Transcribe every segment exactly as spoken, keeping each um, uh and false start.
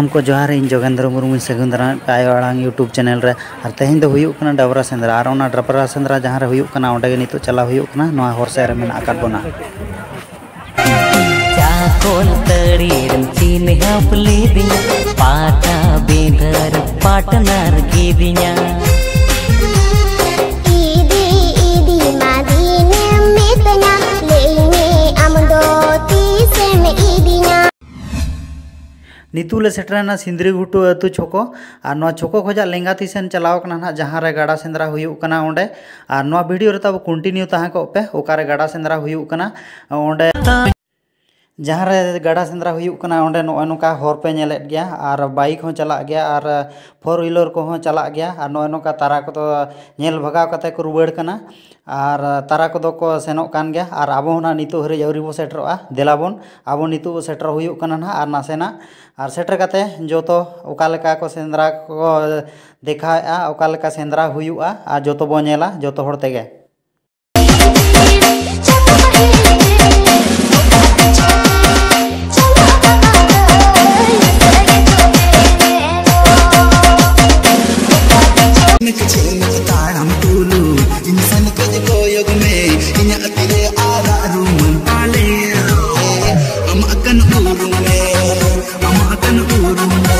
ᱩᱱᱠᱩ ᱡᱚᱦᱟᱨ, ᱤᱧ ᱡᱳᱜᱮᱱᱫᱨᱚ ᱢᱩᱨᱢᱩᱧ ᱥᱟᱹᱜᱩᱱ ᱫᱟᱨᱟᱢᱮᱫ ᱯᱮᱭᱟ ᱟᱭᱳ ᱟᱲᱟᱝ YouTube ᱪᱮᱱᱮᱞ ᱨᱮ᱾ ᱟᱨ ᱛᱮᱦᱮᱧ ᱫᱚ ᱦᱩᱭᱩᱜ ᱠᱟᱱᱟ ᱰᱟᱵᱽᱨᱟ ᱥᱮᱸᱫᱽᱨᱟ, ᱟᱨ ᱚᱱᱟ ᱰᱟᱵᱽᱨᱟ ᱥᱮᱸᱫᱽᱨᱟ ᱡᱟᱦᱟᱸ ᱨᱮ ᱦᱩᱭᱩᱜ ᱠᱟᱱᱟ, ᱚᱸᱰᱮ ᱜᱮ ᱱᱤᱛᱚᱜ ᱪᱟᱞᱟᱣ ᱦᱩᱭᱩᱜ ᱠᱟᱱᱟ᱾ ᱱᱚᱣᱟ ᱦᱚᱨ ᱥᱮᱫ ᱨᱮ ᱢᱮᱱᱟᱜ ᱟᱠᱟᱫ ᱵᱚᱱᱟ᱾ ᱪᱟᱠᱚᱞ ᱛᱟᱹᱲᱤ ᱨᱮᱢ ᱪᱤᱱᱦᱟᱹᱯ ᱞᱤᱫᱤᱧᱟ, ᱯᱟᱴᱟ ᱵᱤᱸᱫᱷᱟᱹ ᱨᱮ ᱯᱟᱴᱱᱟᱨ ᱠᱤᱫᱤᱧᱟ᱾ ᱤᱫᱤ ᱤᱫᱤ ᱢᱟ ᱫᱤᱱᱮᱢ ᱢᱤᱛᱟᱹᱧᱟ, ᱞᱟᱹᱭ ᱢᱮ ᱟᱢ ᱫᱚ ᱛᱤᱥᱮᱢ ᱤᱫᱤᱧᱟ? ᱱᱤᱛᱚᱜ ᱞᱮ ᱥᱮᱴᱮᱨᱮᱱᱟ ᱥᱤᱸᱫᱽᱨᱤ ᱜᱷᱩᱴᱩ ᱟᱹᱛᱩ ᱪᱷᱚᱠᱚ, ᱟᱨ ᱱᱚᱣᱟ ᱪᱷᱚᱠᱚ ᱠᱷᱚᱱᱟᱜ ᱞᱮᱸᱜᱟ ᱛᱤ ᱥᱮᱱ ᱪᱟᱞᱟᱣ ᱠᱟᱱᱟ ᱱᱟᱦᱟᱜ, ᱡᱟᱦᱟᱸ ᱨᱮ ᱜᱟᱰᱟ ᱥᱮᱸᱫᱽᱨᱟ ᱦᱩᱭᱩᱜ ᱠᱟᱱᱟ ᱚᱸᱰᱮ᱾ ᱟᱨ ᱱᱚᱣᱟ ᱵᱷᱤᱰᱤᱭᱳ ᱨᱮ ᱛᱟᱵᱚ ᱠᱚᱱᱴᱤᱱᱤᱭᱩ ᱛᱟᱦᱮᱸ ᱠᱚᱜ ᱯᱮ, ᱚᱠᱟᱨᱮ ᱜᱟᱰᱟ ᱥᱮᱸᱫᱽᱨᱟ ᱦᱩᱭᱩᱜ ᱠᱟᱱᱟ ᱚᱸᱰᱮ᱾ ᱡᱟᱦᱟᱸ ᱨᱮ ᱜᱟᱰᱟ ᱥᱮᱸᱫᱽᱨᱟ ᱦᱩᱭᱩᱜ ᱠᱟᱱᱟ ᱚᱸᱰᱮ ᱱᱚᱜᱼᱚᱭ ᱱᱚᱝᱠᱟ ᱦᱚᱨ ᱯᱮ ᱧᱮᱞᱮᱫ ᱜᱮᱭᱟ, ᱟᱨ ᱵᱟᱭᱤᱠ ᱦᱚᱸ ᱪᱟᱞᱟᱜ ᱜᱮᱭᱟ, ᱟᱨ ᱯᱷᱳᱨ ᱦᱩᱭᱞᱟᱨ ᱠᱚᱦᱚᱸ ᱪᱟᱞᱟᱜ ᱜᱮᱭᱟ, ᱟᱨ ᱱᱚᱜᱼᱚᱭ ᱱᱚᱝᱠᱟ ᱛᱟᱨᱟ ᱠᱚᱫᱚ ᱧᱮᱞ ᱵᱷᱟᱜᱟᱣ ᱠᱟᱛᱮ ᱠᱚ ᱨᱩᱣᱟᱹᱲ ᱠᱟᱱᱟ, ᱟᱨ ᱛᱟᱨᱟ ᱠᱚᱫᱚ ᱠᱚ ᱥᱮᱱᱚᱜ ᱠᱟᱱ ᱜᱮᱭᱟ, ᱟᱨ ᱟᱵᱚ ᱦᱚᱸ ᱱᱟᱦᱟᱜ ᱱᱤᱛᱚᱜ ᱦᱟᱹᱨᱤᱡ ᱟᱹᱣᱨᱤ ᱵᱚ ᱥᱮᱴᱮᱨᱚᱜᱼᱟ᱾ ᱫᱮᱞᱟ ᱵᱚᱱ, ᱟᱵᱚ ᱱᱤᱛᱚᱜ ᱥᱮᱴᱮᱨᱚᱜ ᱦᱩᱭᱩᱜ ᱠᱟᱱᱟ ᱱᱟᱦᱟᱜ, ᱟᱨ ᱱᱟᱥᱮᱱᱟᱜ, ᱟᱨ ᱥᱮᱴᱮᱨ ᱠᱟᱛᱮ ᱡᱚᱛᱚ ᱚᱠᱟ ᱞᱮᱠᱟ ᱠᱚ ᱥᱮᱸᱫᱽᱨᱟ ᱠᱚ ᱫᱮᱠᱷᱟᱣᱮᱫᱼᱟ, ᱚᱠᱟ ᱞᱮᱠᱟ ᱥᱮᱸᱫᱽᱨᱟ ᱦᱩᱭᱩᱜᱼᱟ, ᱟᱨ ᱡᱚᱛᱚ ᱵᱚ ᱧᱮᱞᱟ ᱡᱚᱛᱚ ᱦᱚᱲ ᱛᱮᱜᱮ᱾ ᱛᱟᱲᱟᱢ ᱛᱩᱞᱩᱡ ᱤᱧ ᱥᱮᱱ ᱠᱟᱹᱡ ᱠᱚᱭᱚᱜ ᱢᱮ, ᱤᱧᱟᱹᱜ ᱛᱤᱨᱮ ᱟᱨᱟᱜ ᱨᱩᱢᱟᱹᱞ ᱟᱞᱮ᱾ ᱟᱢᱟᱜ ᱠᱟᱱ ᱩᱨᱩᱢ ᱨᱮ, ᱟᱢᱟᱜ ᱠᱟᱱ ᱩᱨᱩᱢ ᱨᱮ᱾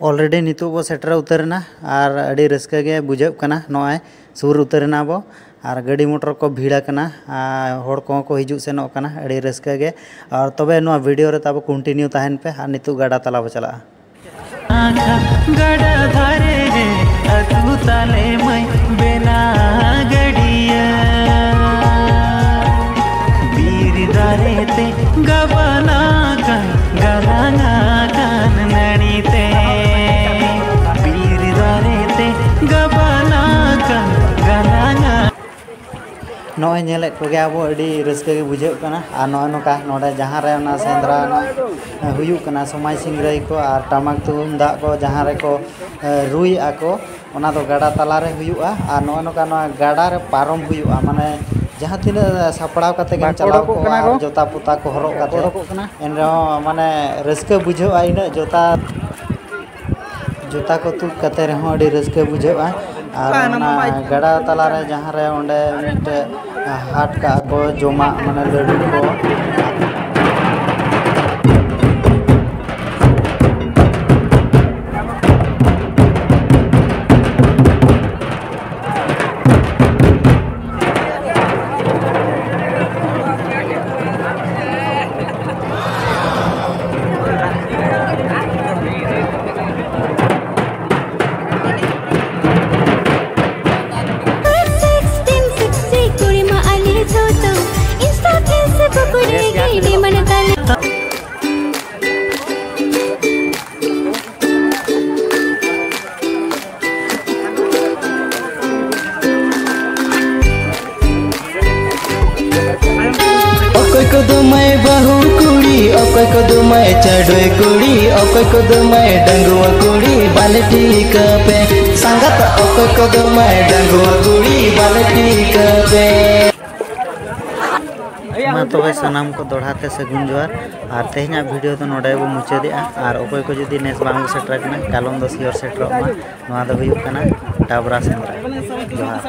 Already ᱱᱤᱛᱚᱜ ᱵᱚ ᱥᱮᱴᱮᱨ ᱩᱛᱟᱹᱨ ᱮᱱᱟ, ᱟᱨ ᱟᱹᱰᱤ ᱨᱟᱹᱥᱠᱟᱹ ᱜᱮ ᱵᱩᱡᱷᱟᱹᱜ ᱠᱟᱱᱟ᱾ ᱱᱚᱜᱼᱚᱭ ᱥᱩᱨ ᱩᱛᱟᱹᱨ ᱮᱱᱟ ᱵᱚ, ᱟᱨ ᱜᱟᱹᱰᱤ ᱢᱚᱴᱚᱨ ᱠᱚ ᱵᱷᱤᱲ ᱟᱠᱟᱱᱟ, ᱟᱨ ᱦᱚᱲ ᱠᱚᱦᱚᱸ ᱠᱚ ᱦᱤᱡᱩᱜ ᱥᱮᱱᱚᱜ ᱠᱟᱱᱟ, ᱟᱹᱰᱤ ᱨᱟᱹᱥᱠᱟᱹ ᱜᱮ᱾ ᱟᱨ ᱛᱚᱵᱮ ᱱᱚᱣᱟ ᱵᱷᱤᱰᱤᱭᱳ ᱨᱮ ᱛᱟᱵᱚ ᱠᱚᱱᱴᱤᱱᱤᱭᱩ ᱛᱟᱦᱮᱱ ᱯᱮ, ᱟᱨ ᱱᱤᱛᱚᱜ ᱜᱟᱰᱟ ᱛᱟᱞᱟ ᱵᱚ ᱪᱟᱞᱟᱜᱼᱟ᱾ ᱜᱟᱰᱟ ᱫᱷᱟᱨᱮ ᱨᱮ ᱟᱹᱛᱩ ᱛᱟᱞᱮ ᱢᱟᱹᱭ ᱵᱮᱱᱟ ᱜᱟᱹᱰᱤᱭᱟᱹ᱾ ᱵᱤᱨ ᱫᱟᱨᱮ ᱛᱮ ᱜᱟᱵᱟᱱ ᱟᱠᱟᱱ, ᱜᱟᱞᱟᱝ ᱟᱠᱟᱱ ᱱᱟᱹᱲᱤ ᱛᱮ᱾ ᱵᱤᱨ ᱫᱟᱨᱮ ᱛᱮ ᱜᱟᱵᱟᱱ ᱟᱠᱟᱱ, ᱜᱟᱞᱟᱝ ᱟᱠᱟᱱ᱾ ᱱᱚᱜᱼᱚᱭ ᱧᱮᱞᱮᱫ ᱠᱚᱜᱮᱭᱟ ᱵᱚ, ᱟᱹᱰᱤ ᱨᱟᱹᱥᱠᱟᱹ ᱜᱮ ᱵᱩᱡᱷᱟᱹᱜ ᱠᱟᱱᱟ᱾ ᱟᱨ ᱱᱚᱜᱼᱚᱭ ᱱᱚᱝᱠᱟ ᱱᱚᱰᱮ ᱡᱟᱦᱟᱸ ᱨᱮ ᱚᱱᱟ ᱥᱮᱸᱫᱽᱨᱟ ᱨᱮᱱᱟᱜ ᱦᱩᱭᱩᱜ ᱠᱟᱱᱟ, ᱥᱚᱢᱟᱡᱽ ᱥᱤᱝᱨᱟᱹᱭ ᱠᱚ ᱟᱨ ᱴᱟᱢᱟᱠ ᱛᱩᱢᱫᱟᱜ ᱠᱚ ᱡᱟᱦᱟᱸ ᱨᱮᱠᱚ, ᱮ, ᱨᱩᱭᱮᱫᱼᱟ ᱠᱚ, ᱚᱱᱟ ᱫᱚ ᱜᱟᱰᱟ ᱛᱟᱞᱟᱨᱮ ᱦᱩᱭᱩᱜᱼᱟ᱾ ᱟᱨ ᱱᱚᱜᱼᱚᱭ ᱱᱚᱝᱠᱟ ᱱᱚᱣᱟ ᱜᱟᱰᱟ ᱨᱮ ᱯᱟᱨᱚᱢ ᱦᱩᱭᱩᱜᱼᱟ, ᱢᱟᱱᱮ ᱡᱟᱦᱟᱸ ᱛᱤᱱᱟᱹᱜ ᱥᱟᱯᱲᱟᱣ ᱠᱟᱛᱮ ᱜᱮᱢ ᱵᱟᱠᱚ ᱪᱟᱞᱟᱣ ᱚᱰᱚᱠᱚᱜ ᱠᱚᱜᱼᱟ ᱠᱟᱱᱟ ᱠᱚ᱾ ᱟᱨ ᱡᱚᱛᱟ ᱯᱚᱛᱟ ᱠᱚ ᱦᱚᱨᱚᱜ ᱠᱟᱛᱮ, ᱚᱰᱚᱠᱚᱜ ᱠᱟᱱᱟ᱾ ᱮᱱ ᱨᱮᱦᱚᱸ ᱢᱟᱱᱮ ᱨᱟᱹᱥᱠᱟᱹ ᱵᱩᱡᱷᱟᱹᱜᱼᱟ᱾ ᱤᱱᱟᱹᱜ ᱡᱚᱛᱟ, ᱡᱚᱛᱟ ᱠᱚ ᱛᱩᱫ ᱠᱟᱛᱮ ᱨᱮᱦᱚᱸ ᱟᱹᱰᱤ ᱨᱟᱹᱥᱠᱟᱹ ᱵᱩᱡᱷᱟᱹᱜᱼᱟ᱾ ᱟᱨ ᱚᱱᱟ ᱜᱟᱰᱟ ᱛᱟᱞᱟᱨᱮ ᱡᱟᱦᱟᱸ ᱨᱮ ᱚᱸᱰᱮ ᱢᱤᱫᱴᱮᱡ ᱦᱟᱴ ᱠᱟᱜᱼᱟ ᱠᱚ ᱡᱚᱢᱟᱜ, ᱢᱟᱱᱮ ᱞᱟᱹᱰᱩ ᱠᱚ᱾ ᱚᱠᱚᱭ ᱠᱚᱫᱚ ᱢᱟᱭ ᱵᱟᱹᱦᱩ ᱠᱩᱲᱤ, ᱚᱠᱚᱭ ᱠᱚᱫᱚ ᱢᱟᱭ ᱪᱟᱰᱚᱭ ᱠᱩᱲᱤ, ᱚᱠᱚᱭ ᱠᱚᱫᱚ ᱢᱟᱭ ᱰᱟᱺᱜᱩᱣᱟᱹ ᱠᱩᱲᱤ, ᱵᱟᱞᱮ ᱴᱷᱤᱠᱟᱹ ᱯᱮ᱾ ᱥᱟᱸᱜᱟᱛ ᱚᱠᱚᱭ ᱠᱚᱫᱚ ᱢᱟᱭ ᱰᱟᱺᱜᱩᱣᱟᱹ ᱠᱩᱲᱤ, ᱵᱟᱞᱮ ᱴᱷᱤᱠᱟᱹ ᱯᱮ᱾ ᱢᱟ ᱛᱚᱵᱮ ᱥᱟᱱᱟᱢ ᱠᱚ ᱫᱚᱲᱦᱟ ᱛᱮ ᱥᱟᱹᱜᱩᱱ ᱡᱚᱦᱟᱨ᱾ ᱟᱨ ᱛᱮᱦᱮᱧᱟᱜ ᱵᱷᱤᱰᱤᱭᱳ ᱫᱚ ᱱᱚᱰᱮ ᱵᱚ ᱢᱩᱪᱟᱹᱫᱮᱜᱼᱟ᱾ ᱟᱨ ᱚᱠᱚᱭ ᱠᱚ ᱡᱩᱫᱤ ᱱᱮᱥ ᱵᱟᱝ ᱵᱚ ᱥᱮᱴᱮᱨ ᱟᱠᱟᱱᱟ, ᱠᱟᱞᱚᱢ ᱫᱚ ᱥᱤᱭᱳᱨ ᱥᱮᱴᱮᱨᱚᱜ ᱢᱟ᱾ ᱱᱚᱣᱟ ᱫᱚ ᱦᱩᱭᱩᱜ ᱠᱟᱱᱟ ᱰᱟᱵᱽᱨᱟ ᱥᱮᱸᱫᱽᱨᱟ᱾ ᱡᱚᱦᱟᱨ᱾